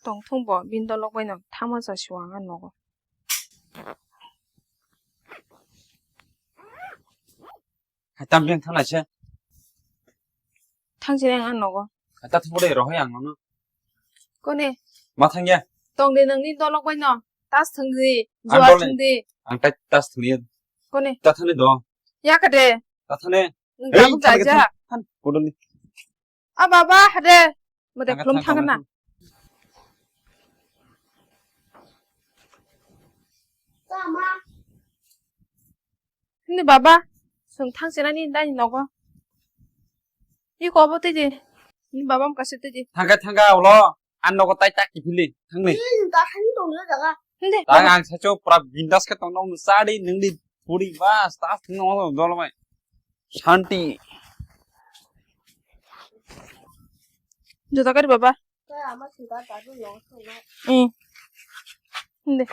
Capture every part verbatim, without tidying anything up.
tongthung bo bini dolok bai no thama ja siwa ang nogo. Hai tam beng thanglai se. Thang jini ang nogo. Hai ta thang de rohai ang no. Kone? Ma thang ya. Tong de nang ni dolok bai no. Tas thang di. Ang juwa dol thang di. Ang ta tas thang di. Kone? Ta thang de do. Ya ka de. Ta thang de. Nang ei, ta thang de, ja. Thang, thang. Kodol ni. A baba, hade. Mode thang, khulum thang, thang na. Ni baba, sung thang sina ni dai nogo. Iko bo tiji. Ni baba mkasi tiji. Thangka, thangka, ulo. An nogo tai tak kifili. Thangni. Ih, ta thani tong le jaga. Hinde. Tang ang sacho pura bindas ke tong nong sadi nungdi puri bas tas no dolo mai. Shanti. Juta kari baba. Hmm. Hinde.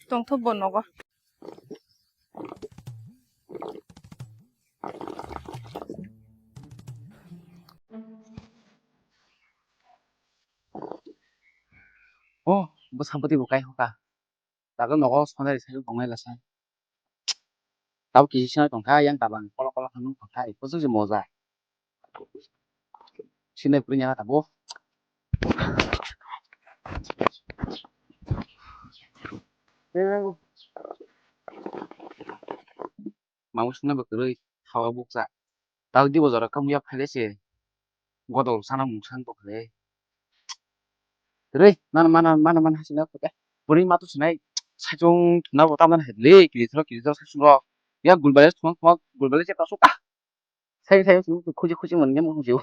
Tong thup bo nogo. Oh, bo sampati bo kai hoka. Dago nogo sonari sai tongnai lasa. Tabo kisi sinai tongkha, yang tabang kolok kolok khanung tongkha, eko se moja. Sinai puri nyala tabo. Mamu suna bo kwrwi hawa bukcha. Tao di bojaro kamu ya phaile se. Godol sana mung sang tong le. Re, mana, mana, mana, mana, hasina ko. Puri matu sinai. Sajong na bo tamna hedle, kiri thro, kiri thro, sajong ro. Ya gulbale thong, thong, gulbale je pasu ka. Sai, sai, sai, khuji, khuji mon, nyam khuji.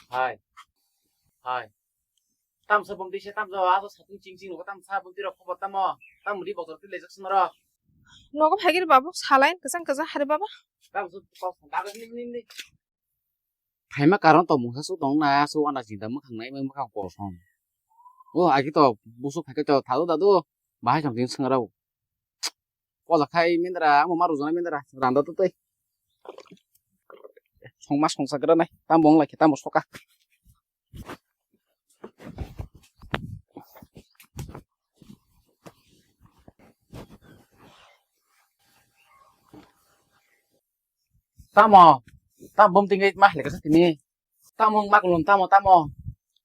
Hai. Hai. Tamsa bumti se tamsa aso satung ching ching nugo tamsa bumti rok khobor tamo. Tam mudi bokor ti lejak sumaro. Nogo phagir babu salain kesang kesang hari baba. Tamsa kok dagas ni ni ni. Phaima karon to mungsa su tong na su wana jinda mukhang nai mukhang kosong. O agi to busuk phai to thadu dadu bahai kam tin sangrau. Kola khai mindra amo maru jana mindra randa to tei. Songma songsa gra nai tam bong lai tam soka. Tamo, tamo bom tingge ma hele kasa tini. Tamo mak lum tamo tamo.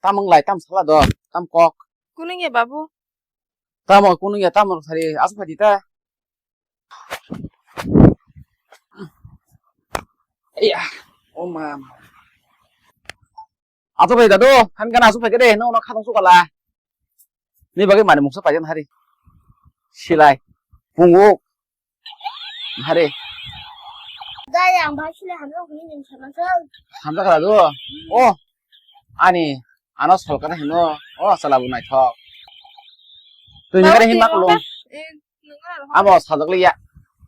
Tamo lai tam sala do, tam kok. Kunung ya babu. Tamo kunung ya tamo sari asu phaji ta. Iya, oh mama. Asu phaji dadu, kan kan asu phaji de, no no khatong sukala. Ni bagwi mani mungsa paijan hari. Silai. Pungu. Hari. Dai ang bai silai hamjak hini ning sama sal. Hamjak kala du. Oh. Ani ano solkar hino. Oh sala bu naithok. Twi ni kare hin mak lung. Amo sajak liya.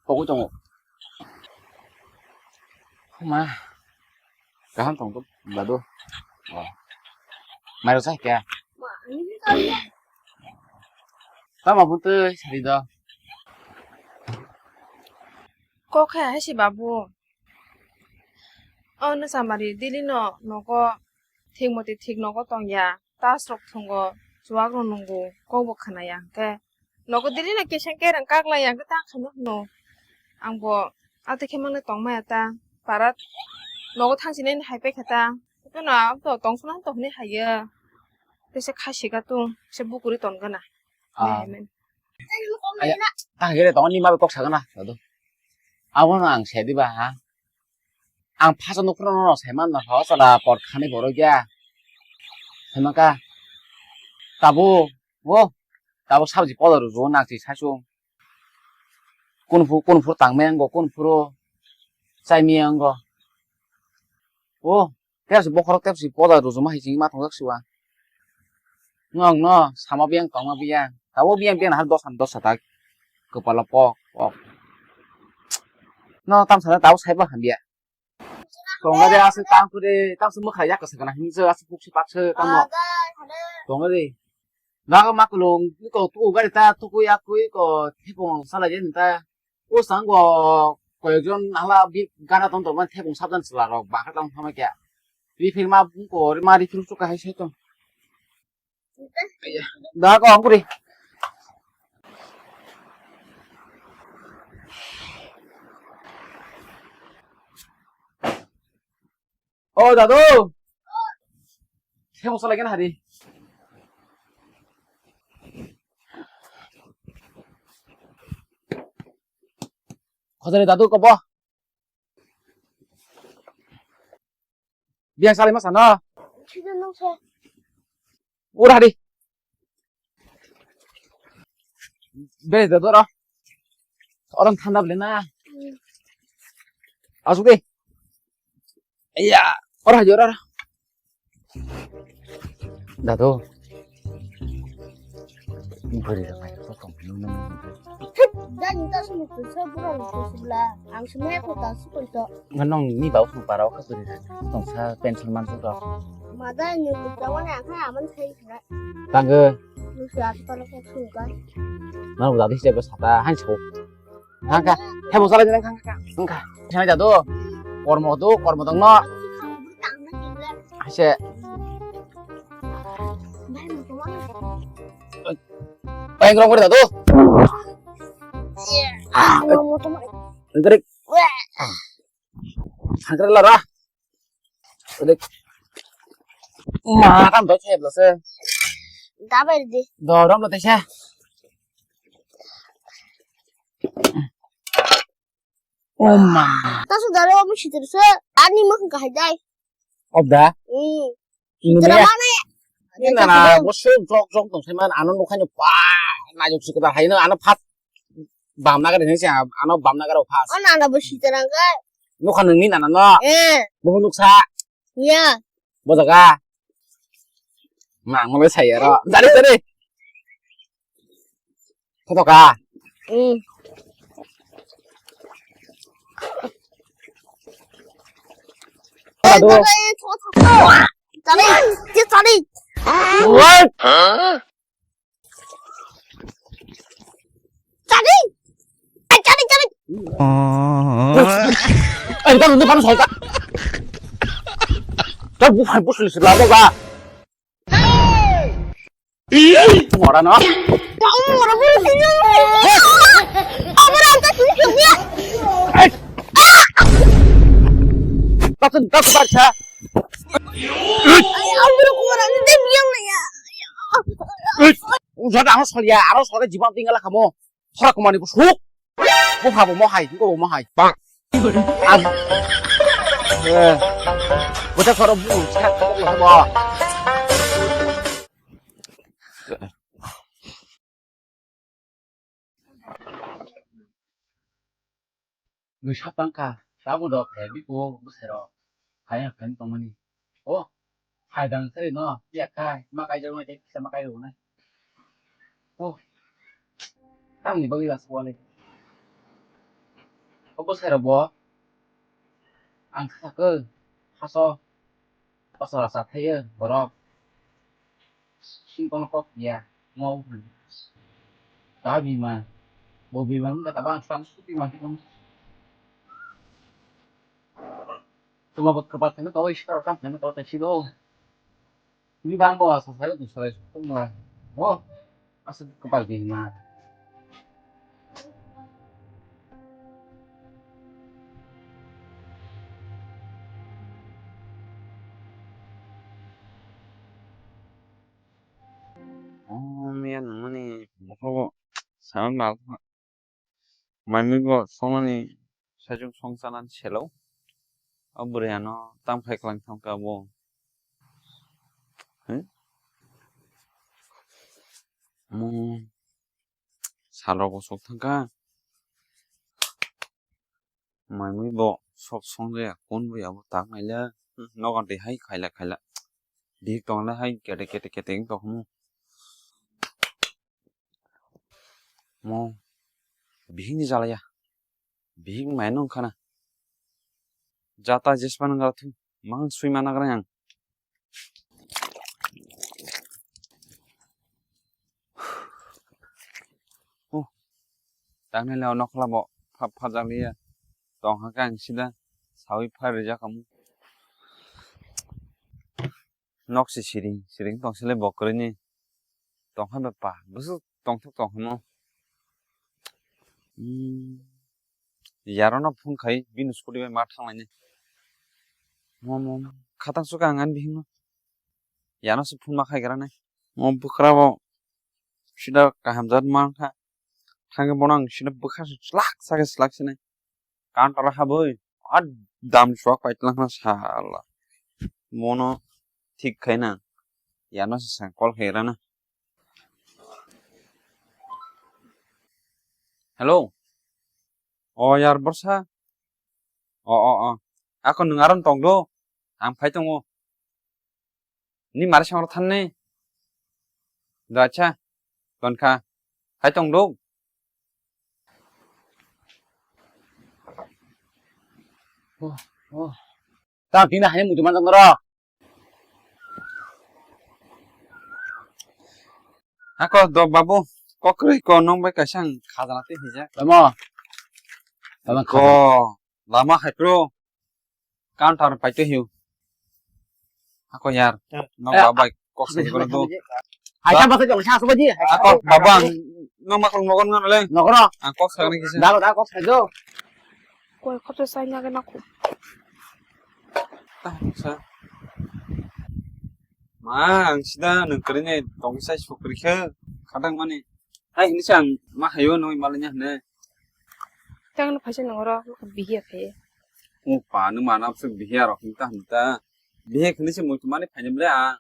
Pokoi tongo. Ma. Kaham tong to dadu. Oh. Mairo sai kya? Tama pun tu sari do. Kok hai hai si babu. Oh no samari dili no nogo thik moti thik nogo tong ya. Tas rok thungo chuwak rok nungo kok bo khana ya hwnkhe. Nogo dili no keseng kereng kak lai ya hwnkhe ta khano hwno. Ang bo atwi khe mangno tong maya ta. Para nogo thang sinai hai pai kha ta. Hwnkhe no abo to tong suna to hwnwi hai ya. Tei se kha sika tung se bukuri ton gana. Ah. Hai men. Aya, ta gere to ni ma kok sa gana. Ado. Abo no ang se di ba ha. Ang phasa nukhro no saiman no ho sala por khani borok ya. Saimaka. Tabu, o, tabu sabji podor rujo nang si saichung. Kun phu, kun phur tang me ango, kun phuro chai me ango. O, tepsi bokhorok tepsi podor rujo ma hiching ma thongjak siwa. Ngong no, sama biyang tongma biyang. Tabu biyang biyang har dosa dosa tak. Kepala pok, pok. No, tam sana tabu saiba hambiya. Tongo de aswk tang khe de, tang se mwkhra yak kwsa kana hinwi se aswk puk se pak se tamo. Tongo de. Naga makulung, iko tuku gari ta, tuku yakui, iko thipung salai je ta. O sango koyekjon hala bi gana tong tong thebung sabjan chwla rok bakha tong thama kya. Refill ma ko ma refill chuka hai sai tong. Da ko ang kuri. O dadu. Thebung salai gana hari. Khojari dadu kobo. Biang salai ma sano. Sida nung se. Ura di. Be da dora. Orang thanda bele na. Asuk di. Iya, ora jora. Dadu. Beri da mai ko tong nung nung. Thit, dan ta sini tu sa bura tu sibla. Ang semai ko ta su ko to. Nganong ni bau su parau ka beri. Tong sa pension man su to. Mada ni tu tawana ka aman sai. Tanggo. Lucia, kita lo kok suka. Mana udah di siapa sata han so. Hangka, hebo salai nang hangka. Hangka. Sana jadu. Kormo tu, kormo tong no. Ase. Bayang rong kori jadu. Ah, mau teman. Entrik. Hangka lara. Udik. Ma, tam doi khe blose. Dabai di. Dorom lo tesa. Oh ma. Ta su daro mu sitir se. Ani mak kahai dai. Obda. Hmm. Ini Sitra ya. Mana ya? Ini nana bosong jok jok tong sai man ano nukhani pa. Najok sikada haino ano phat. Bam nagari ni se ano bam nagari pas. Oh nana bo sitra kai. Nukha nungni nana no. Eh. Bo nuksa. Ya. Bo jaga. Mang mo sai ro. Jari jari. Koto ka. Hmm. Aduh. Tadi, tadi. What? Huh? Chari! Ai, chari, chari! Ai, ta nunde pano solta. Ta bu phan bu suli sula ba. Mora no. Mora bu suli. Amar anta suli suli. Ai. Ta tu ta tu barcha. Ai, amar mora anta biang ya. Ujada aro solia, aro sore jibon tinggal kamu. Hora kumani busuk. Bo habo mo hai, bo mo hai. Bang. Ab. Eh. Bota soro bu, chat ko bo. Nui sapang ka, tabuk rok khe bipo bwsai rok. Hai ang khe tongmani. O, hai dang sari no, ya kai, ma kai jang nai, kisa ma kai rok nai. O, tamni bagwi gas wale. O bwsai rok bo, ang kha sakhe, haso. Pasal rasa thaiyo borok. Sing kono kok ya, mau. Tabi ma. Bobi ma, nggak tabang sang suti ma. Cuma buat kerpat ini kau istirahat kan, ini kau tak sih. Ini bang bawa saya tuh saya semua. Oh. Aswk kwpal bihima. Oh, miya nungmani bokrogo saman mal. Maimui bo songmani sajwk song chanani selo. O bwrwi ano tamo khai kwlang thangkha bo. He? Omo sal rok bo sok thangkha. Maimui bo sok song jaya, kun bo ya bo tak naile. Hmm, nogo twi hai khaila khaila. Bihik tong le hai kete kete kete wng tong khe. Mo bihik ni jalaya. Bihik mai nung khana. Jata jespan nang thu. Mang sui mana kara yang. Oh. Tang nai leo nokla bo. pha-, phajakliya. Tongkha khe ang sida sawi phai rijak omo. Nok se siring, siring tong sile bo kwrwini. Tongkha ba pa, bwswk tongthok tongkha no. Hmm. Yarono phone khai, bini scooty bai ma thanglaini. Mo, mo, mo. Khatang suka ang ani bihikno. Yano se phone ma khai gra nai. Mo bwkra bo sida kaham jat mankha. Thangwi bono ang sida bwkha se slak sa khe slak sinai. Counter habwi a dam suak pai twlang kha sala. Mono thik khai na. Yano se sang call khai rana. Hello. O yar borsa. O, o, o. Ako nwng aron tong do. Ang phai tongo. Ni mari songro thanni. Do acha. Tonkha. Phai tong do. Oh, oh. Tang tina hai mutu manjang ro. Ako do babu, kokroi ko nong bai kaisa ang khajana tei hija. Lama. Lama ko khajana. Lama hai pro. Counter pai tei hiu. Ako yar. Yar. Nong babai kok sai ko do. Hai ta basa jong sa so ji. Ako baba ang nong makol mogon ngon le. Nokro. Ang kok sai ni kisa. Dalo da kok sai jo. Koi khopsa sai na gana ko. Tah, sa. Ma, ang sida nung kari ne tong sai sukri khe kadang mani. Hai, ini sang ma hayo noi malanya ne. Tang no phaisa nang ro, bihiya khe. O pa, nung mana suk bihiya rok hinta hinta. Bihiya khini se mutu mani phaini ble a.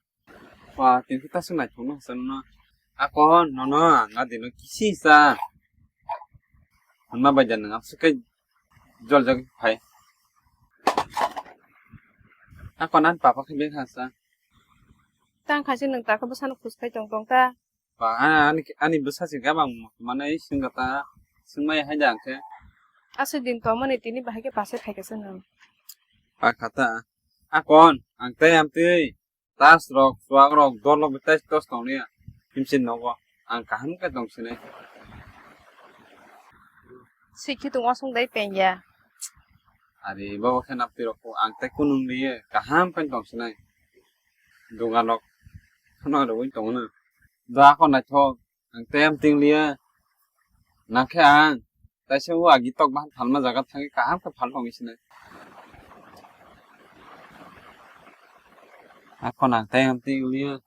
Pa, tin kita sung nai thong no sa no. Ako, no, no, nga dino kisi sa. Hwnma bai da nwng amswk khe joljagwi phai. A konan papa khe beng kha sa. Tang khaise nwng takhe bwsano khus khai tong tong ta. Pa, a-, ani, ani bwsa se gabang mane swngkha ta, swngmai hai da ang khe. Aswk din tongmani tini bahai khe bus-e phaikha se nwng. Pa kha ta. A kon, ang tei amtwi. Tas rok, chuak rok, dol rok bai tai tos tong liya. Himsin nogo. Ang kaham khe tong sinai. Sikhi tong wasung dai pengya. Ari babo khe napti rok ang tai kunung liye. Kaham khe tong sinai. Dugan rok. Khana rogwi tong no. Da ko naithok. Ang tei amtwi liya. Nangkhe ang. Taisa o agi tok bahan phalma jaga thangwi kaham khe phal tongwi sinai. Ako nang tei amtwi uliya.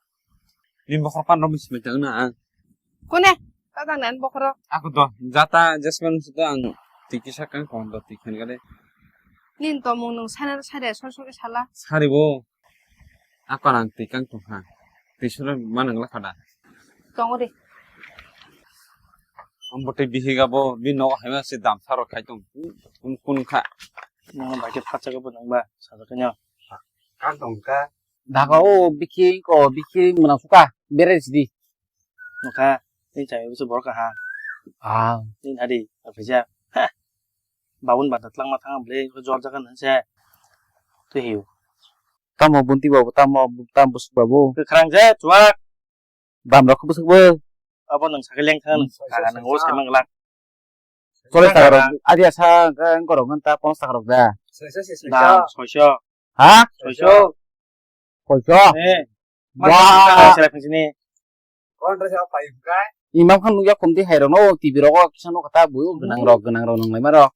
Ni bokhor pan romwi simai tang na ang. Kune? Kadang nan bokhoro. Ako do jata jasman sito ang tiki sakang kon do tikan gade. Nin tomung nung sana sare sor sor sala. Sari bo. Ako nang tikang tongkha. Tisura manang lakha da. Tongo de. Ambo tei bihik abo bini nogo haima se damsa rok khai tong. Kun, kun kha. Nono bai khe phatsa khe bo nang ba sajak khe no. Kan tong kha. Daga o bikhi ko bikhi mwnang suka bere sidi. Nokha ni chai bwswk borok kaha. Ah. Ni nadi aphaija. Ha. Babun bata tlangma thang bwle jor jaga nang se. Twi hiu. Tamo bunti babu, tamo, tamo bwswk babu. Kwkhrang je chuak. Bam rok bwswk bo. Abo nang sakhe leng thang nang. Hmm, kara nang o sai mang glak. Cholish taka rok. Adi asa ang korok ngan ta ponchash taka rok da. Soiso se soiso. Da, soiso. Ha? Soiso. Soiso. Eh. Wah. Sila phang sini. Kon rasa apa yung kai? Imam khan nukya komti hai rok no T V rok o kisa no kata bui o gwnang rok gwnang rok nang lai ma rok.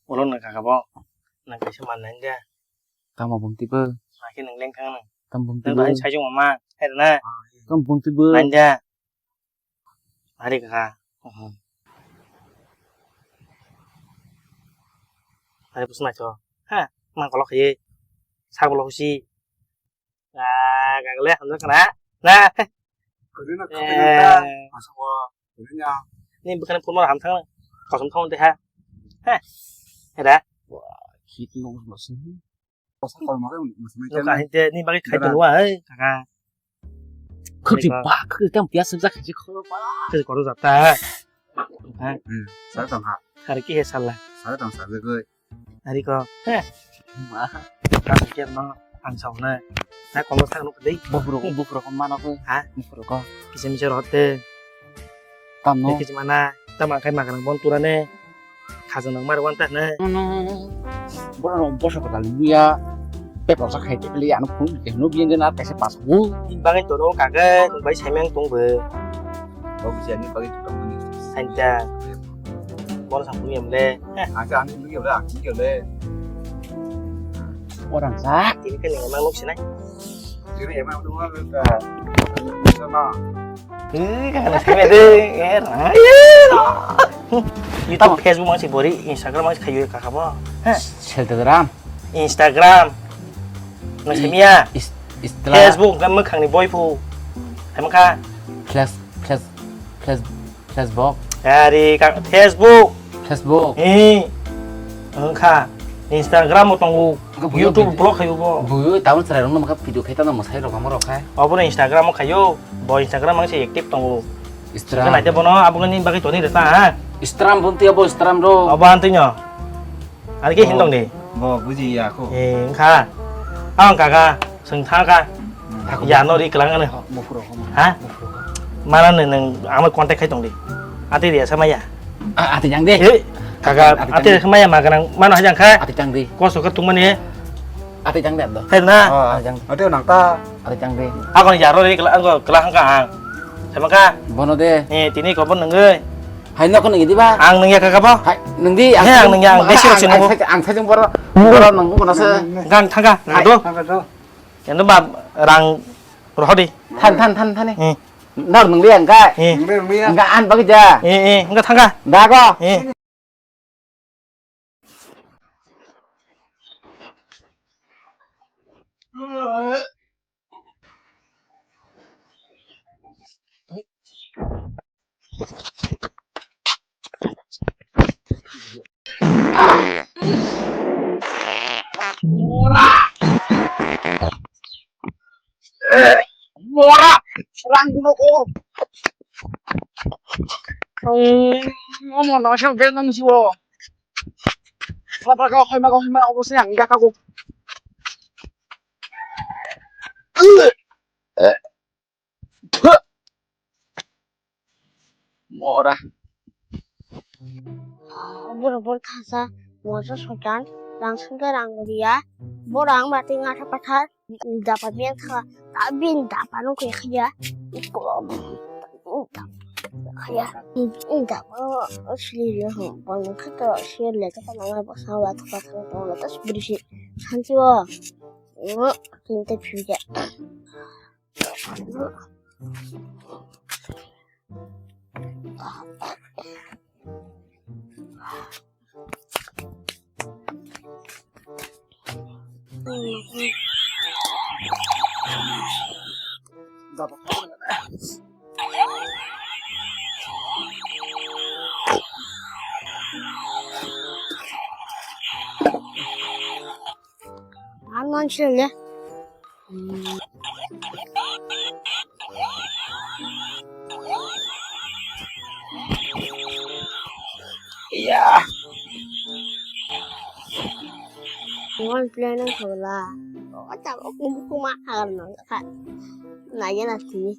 Ulo nang kaka bo. Nang kaisa man nang dia. Tamo bumti bo. Nang khe nang leng thang nang. Tamo bumti bo. Nang sai jong mama. Hai na. Tamo bumti bo. Nang dia. Ari kaka. Ari bwswk naitho. Ha, mang kolok khaye. Sak bolok husi. Ah, gagle hamjak kana. Na. Kudina kudina. Asabo. Kudina. Ni bwkhani phunukmano ham thang. Kosom thang de ha. Ha. Era. Wah, hit no masih. Kosa kolma kai musimai. Lo kahinte ni bagwi khai tongwa hai kaka. Khukri ba, khukri tam pias sujak khaji khoro ba. Khukri koru jata. Ha. Hmm, sar tong ha. Sar ki he sala. Sar tong sar goi. Ari ko. He. Ma. Kam ke no ang sauna. Na kono sang no dei. Bufuro ko, bufuro ko mano ko. Ha? Bufuro ko. Kisa misa rote. Tam no. Kisa mana. Tam akai magrang bon turane. Aja nang mar wan ta na. Bono boso kota liya. Paper sa khai te liya ano phone ke no biyan na kaisa pas. Ni bagwi to no kaga bai semeng tong be. Bo bujiya ni bagwi to tong ni. Sanja. Bono sa phone yam le. Aja ani ni yam le, ani yam le. Orang sa. Ini kan yang emang nuk sinai. Ini emang nuk sinai. Eh, kan sini deh. Eh, nah, iya. Itu Facebook masih bori, Instagram masih kayu kakak bo. Hah? Instagram. Instagram. Nang semiya. Instagram. Facebook kan mekhang ni boy pu. Emang ka? Flash, flash, flash, Facebook. Ari ka Facebook. Facebook. Eh. Engkha. Instagram mo tongo. Engkha buyo YouTube video. Blog kayu bo. Buyo taun serai rong nama video khai tana masai rok amo rok khai. Obo Instagram mo kayu. Bo Instagram ang se active tongo. Instagram. Naite bono abo ni bagwi toni reta ha. Instagram bonti abo Instagram ro. Abo antoi no. Ari ke hintong de. Bo buji ya ko. Eh, engkha. Ang kaga seng thangka. Hmm. Ya no ri kelang ane ho. Mufuro ho. Ha? Mufuro ho. Mana ne neng ama contact khai tong de. Ati dia sama ya. Ah, ati jang de. Eh, kaga ati, ati jang de. Ati sama ya maganang mana hajang kha. Ati jang de. Koso ka tung mane. Ati jang de do. Hai na. Ah, ati jang. Ati nang ta. Ati jang de. Ako ni ya ro ri kelang ko kelang ka ang. Sama ka. Bono de. Eh, tini ko bon nengge. Hai nok nung idi ba? Ang nung ya kaka bo? Hai nung di. He, ang nung ya, ang besi rok sini bo. Ang sajung boro. Boro nung bo nasa. Gang thangka. Hai. Ado. Thangka do. Yang ba rang rohodi. Than than than than ni. Hmm. Nar nung di ang ka. Hmm. Nung di, nung di ya. Ang ka an bagi ja. Eh, eh, ang ka thangka. Da ko. Eh. Mora! Mora! Rang guno ko! Omo no sa bel nang siwo. Papa ko hoi ma ko hoi ma obo se ang ga ka ko. Mora. Borok borok khasa moso soitan rang songkhe rang riya. Borok ang bati ngatha pathar dapa biyang kha ta bini dapa no khe khiya. Khiya dapa sili riya hum bang kha to sir le ta nang ba sa wa ta ta ta ta ta bri si santi wo. Tinte phiya. Ang non sile. Iya. Ngon plan ang sabala. O ta o kum kuma agar nang ka. Na ya na ti.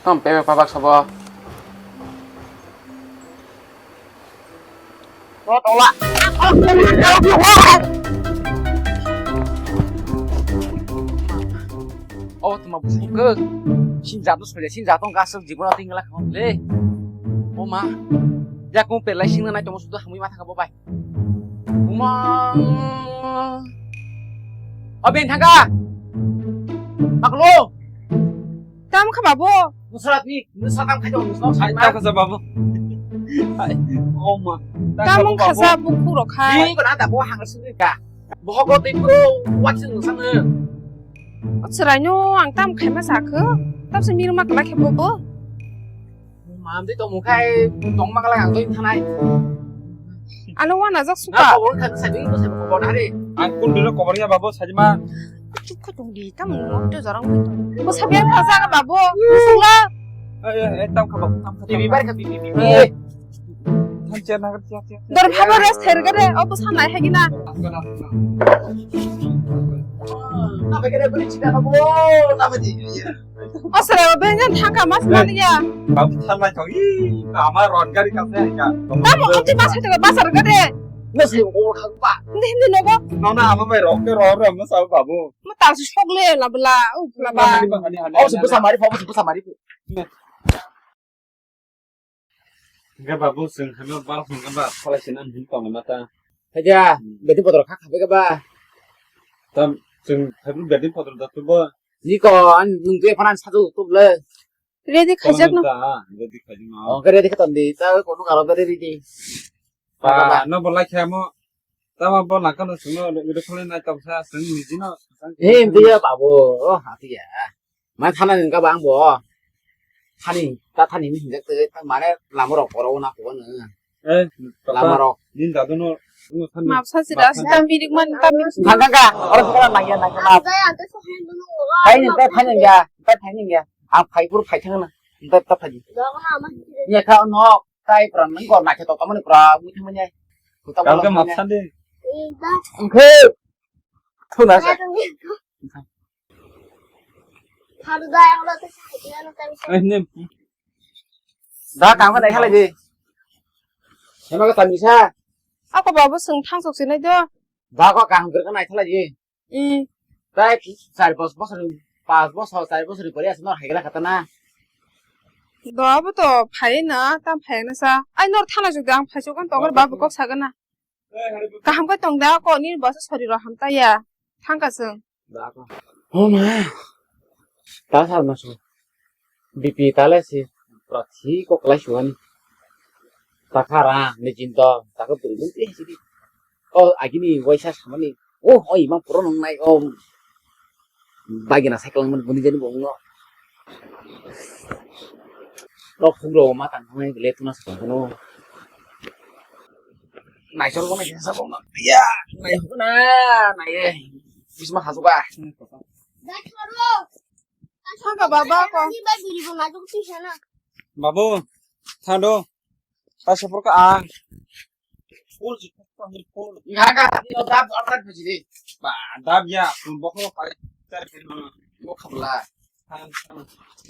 Tom pe pa bak sabo. Bo tongla. O tuma busi ke. Sin jatu sele sin jatu kasuk jibon ati ngala khon le. O ma. Ya kung pelai sing na nai tomo sudu hamui matha ka bo bai. Uma. O ben thangka. Paklo. Tam kha babu. Nusrat ni, nusrat tam khai dong, nusrat sai ma. Tam kha babu. Hai. O ma. Tam kha babu. Tam kha sa buku rok khai. Ni ko na da bo hang sini ka. Bohogo tei bro, wat sini nusang ne. O chwraino ang tam khaima sakho. Tam se mirma kala khe bobo. Mamde tongmung khai tongma kala ang toi thanai. Ano wana jak suka. Na kobor khan sai ko sai kobor hari. Ang kun dilo kobor ya babo sajima. Chuk kho tong di tam mo to jarang ko. Ko sabiar ka sa ka babo. Sunga. Eh eh tam kha babo tam kha. Bibi bar kha bibi bibi. Tham chen na kha. Dor babo res ther gare o bo sanai hagina. Tamo kene beri cita na bo, tamo di. O sere o benjan thangka mas mani ya. Babu thanglai thong i, ama ron gari kapne ka. Tamo amti mas hete basar gade. Nasi ko khang ba. Hindi hindi nogo. Nona ama bai rok ke ro ro mo sa babu. Mo tal si sok le la bla, u bla ba. Hani hani hani. Oh, si busa mari, oh, si busa mari. Hingke babu, chwng hano bal hwnka ba, phalai se nang hin tong mata. Haja, hmm, beti bodol kha khabe ba. Tam, chwng hano beti bodol da tubo. Niko, an nung tu epan an satu tu ble. Ready khajak no. Ready khajak no. Oh, ready khatam di, ta kono karo ready di. Pa, no bolai khamo. Tama bo nangkha no chwngno video call nai tong sa, chwng niji no. Eh, dia babu, oh, hati ya. Ma thana nang ka bang bo. Thani, ta thani ni hinjak te, ta mane lama rok oro na ko no. Eh, lama rok. Din dadu no, no thani. Map sa si das ta mirik man ta mirik. Thang ka ka, oro thang ka nang ya nang ka. Dai ni ta thani ya, ta thani ya. Ang phai pur phai thang na. Ta ta thani. Ya ka no. Tai pran nang gor naikhe tok tamani pura mui thangmani ai. Kal ke map sande. Engkhe. Thuna sa. Eh, nem. Da kang ka nai khalai di. Sama ka tamisa. Ako babu seng thang sok sinai do. Da ko kang ger ka nai khalai di. Ee. Tai char bos-, bosor, pas bosor, char bosor ni pore aswk nor haikhe lakha ta na. Do abo to phai na, tam phai na sa. Ai nor thana jok de ang phai sok ang tongor babu kok sagan na. Kaham khe tong da ko ni bos sori ro ham ta ya. Thang ka seng. Da ko. Oh ma. Ta sal ma so. B P tale si prathi ko klai suan. Takara ni jinto, taka beri beri sidi. Oh, agini waisa samani. Oh, oh, ima pura nang nai, oh. Bagina cycle man buni jani bongno. Rok hugro ma tang nai le tuna sa kono. Nai sor kono sa bongno. Ya, nai hukna, nai. Bisma hasuka. Thangka baba ko. Babu, thando. Ta sapor ka ang. Full si, full. Nga ka, ni lo dab order pajili. Ba, dab ya, bokho pai tar ke no. Mo khabla.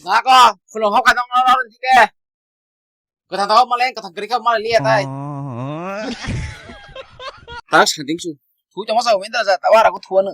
Nga ko, full ho ka dong lo lo dike. Kata tau maleng, kata geri ka mal liya tai. Tak sending su. Thu jama sa winda sa, tawara ko thuan.